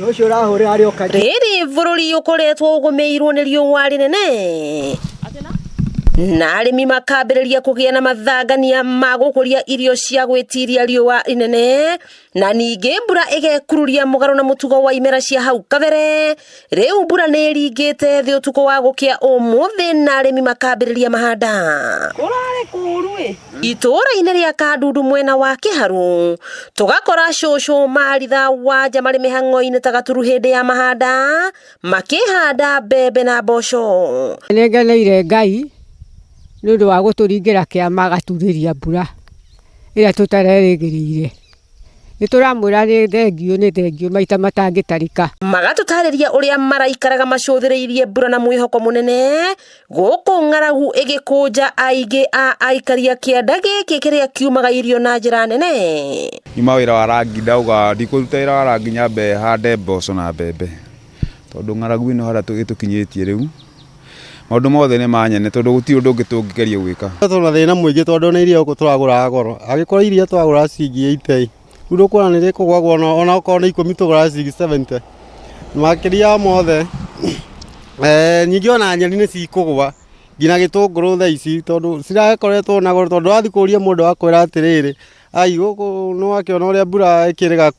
Ũcio ũrahũrĩra arĩ o kaingĩ. Rĩrĩ bũrũri ũkoretwo ũgũmĩirwo nĩ riũa rĩnene na arĩmi makambĩrĩria kũgĩa na mathangania ma gũkũria irio cia gwĩtiria riũa inene na ningĩ mbura ĩgekururia mũgarũ na mũtugo wa imera cia hau kabere. Rĩu mbura nĩ ĩringĩte thĩ ũtukũ wa gũkĩa ũmũthĩ na arĩmi makambĩrĩria mahanda. Kũrarĩ kũũru ĩ. Itũũra-inĩ rĩa Kandundu mwena wa Kĩharũ tũgakora cũcũ Maritha Wanja marĩ mĩhang'o-inĩ ta gaturu hĩndĩ ya mahanda makĩhanda mbembe na mboco. Nĩngeneire Ngai nĩ ũndũ wa gũtũringĩra kĩama agaturĩria mbura ĩrĩa tũtarerĩgĩrĩire. Nĩ tũramwĩra nĩ thengiũ nĩ thengiũ maita matangĩtarĩka. Magatũtarĩria ũrĩa maraikaraga macũthĩrĩirie mbura na mwĩhoko mũnene gũkũ ng'aragu ĩgĩkũnja aingĩ a aikaria kĩanda gĩkĩ kĩrĩa kiumaga irio na njĩra nene. Nyuma wĩra wa rangi ndauga ndikũruta wĩra wa rangi nyambe hande mboco na mbembe tondũ ng'aragu ĩno harĩa ĩtũkinyĩtie rĩu maũndũ mothe nĩ manyene tondũ gũtirĩ ũndũ ũngĩ tũngĩgeria gwĩka. Twĩna thĩna mũingĩ tondũ ona iria gũkũ tũragũraga goro, angĩkorwo iria tũragũraga ciringi 80 rĩu ndũkuona nĩ rĩkũgũagwo ona okorwo nĩ ikũmi tũgũraga ciringi 70. Makĩria ya mothe ningĩ ona nyeni nĩ cikũgũa nginya gĩtũngũrũ thaa ici tondũ cirakoretwo na goro tondũ wathiĩ kũria mũndũ agakwĩra atĩrĩrĩ, ai gũkũ nĩ wakĩona ũrĩa mbura ĩkĩrĩga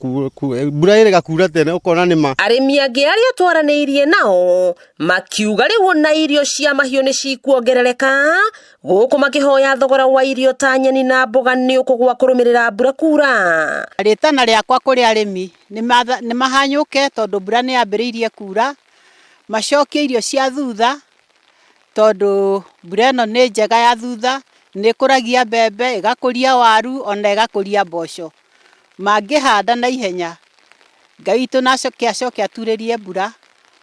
mbura ĩrĩga kura tene ũkona nĩ ma. Arĩmi angĩ arĩa twaranĩirie nao makiuga rĩu ona irio cia mahiũ nĩ cikuongerereka gũkũ makĩhoya thogora wa irio ta nyeni na mboga nĩ ũkũgwa kũrũmĩrĩra mbura kura. Rĩtana rĩakwa kũrĩ arĩmi nĩ mahanyũke tondũ mbura nĩ yambĩrĩirie kura, macokie irio cia thutha tondũ mbura ĩno nĩ njega ya thutha, nĩ ĩkũragia mbembe, ĩgakũria waru ona ĩgakũria mboco. Mangĩhanda na ihenya, Ngai witũ na acoke acoke aturĩrie mbura,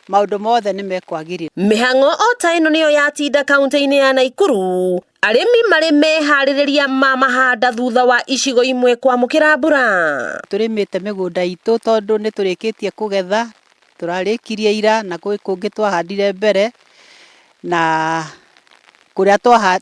maũndũ mothe nĩ mekwagĩrĩra. Mĩhang'o o ta ĩno nĩyo yatinda kaunti-inĩ ya Naikuru, arĩmi marĩ meharĩrĩria ma mahanda thutha wa icigo imwe kwamũkĩra mbura. Tũrĩmĩte mĩgũnda itũ tondũ nĩ tũrĩkĩtie kũgetha, tũrarĩkirie ira na gwĩ kũngĩ twahandire mbere, na kũrĩa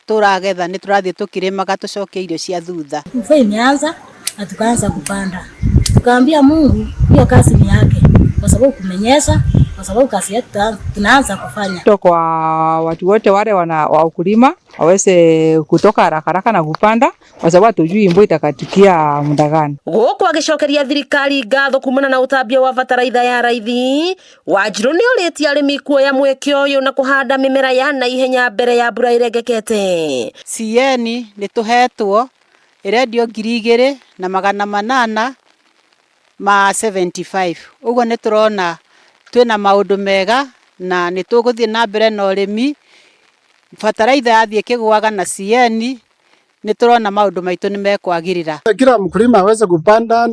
tũragetha nĩ tũrathiĩ tũkĩrĩmaga tũcokie irio cia thutha. Mvua imeanza na tukaanza kupanda, tukaambia Mungu hiyo kazi ni yake, kwa sababu kumenyesha, kwa sababu kazi yetu tunaanza kufanya. Kwa watu wote wale wana wa ukulima waweze kutoka haraka haraka na kupanda kwa sababu hatujui mvua itakatikia muda gani. Gũkũ agĩcokeria thirikari ngatho kumana na ũtambia wa bataraitha ya raithi, Wanjirũ nĩ orĩtie arĩmi kuoya mweke ũyũ na kũhanda mĩmera ya naihenya mbere ya mbura ĩrengekete. CN nĩ tũhetwo ĩrendio ngiri igĩrĩ na magana manana ma 75. Ũguo nĩ tũrona twĩna maũndũ mega na nĩ tũgũthiĩ na mbere na ũrĩmi. Bataraitha yathiĩ ĩkĩgũaga na CN nĩ tũrona maũndũ maitũ nĩ mekwagĩrĩra. Kila mkulima aweze kupanda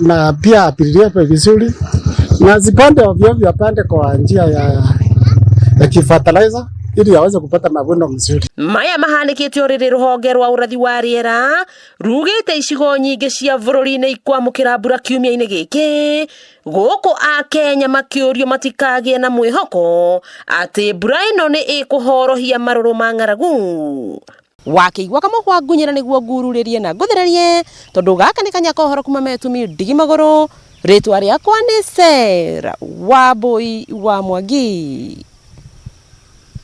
na pia apalilie vizuri na asipande ovyo ovyo, apande kwa njia ya kifertilizer ili aweze kupata mavuno mzuri. Maya mahanĩkĩte o rĩrĩ rũhonge rwa ũrathi wa rĩera rugĩte icigo nyingĩ cia bũrũri nĩ ikwamũkĩra mbura kiumia-inĩ gĩkĩ gũkũ akenya makĩũrio matikagĩe na mwĩhoko atĩ mbura ĩno nĩ ĩkũhorohia marũrũ ma ng'aragu. Wakĩigua kamũhwa ngunyĩra nĩguo ngururĩrie na ngũthererie tondũ gaka nĩ kanya ka ũhoro kuma metumi ndigi magũrũ. Rĩtwa rĩakwa nĩ Sarah Wambui wa Mwangi.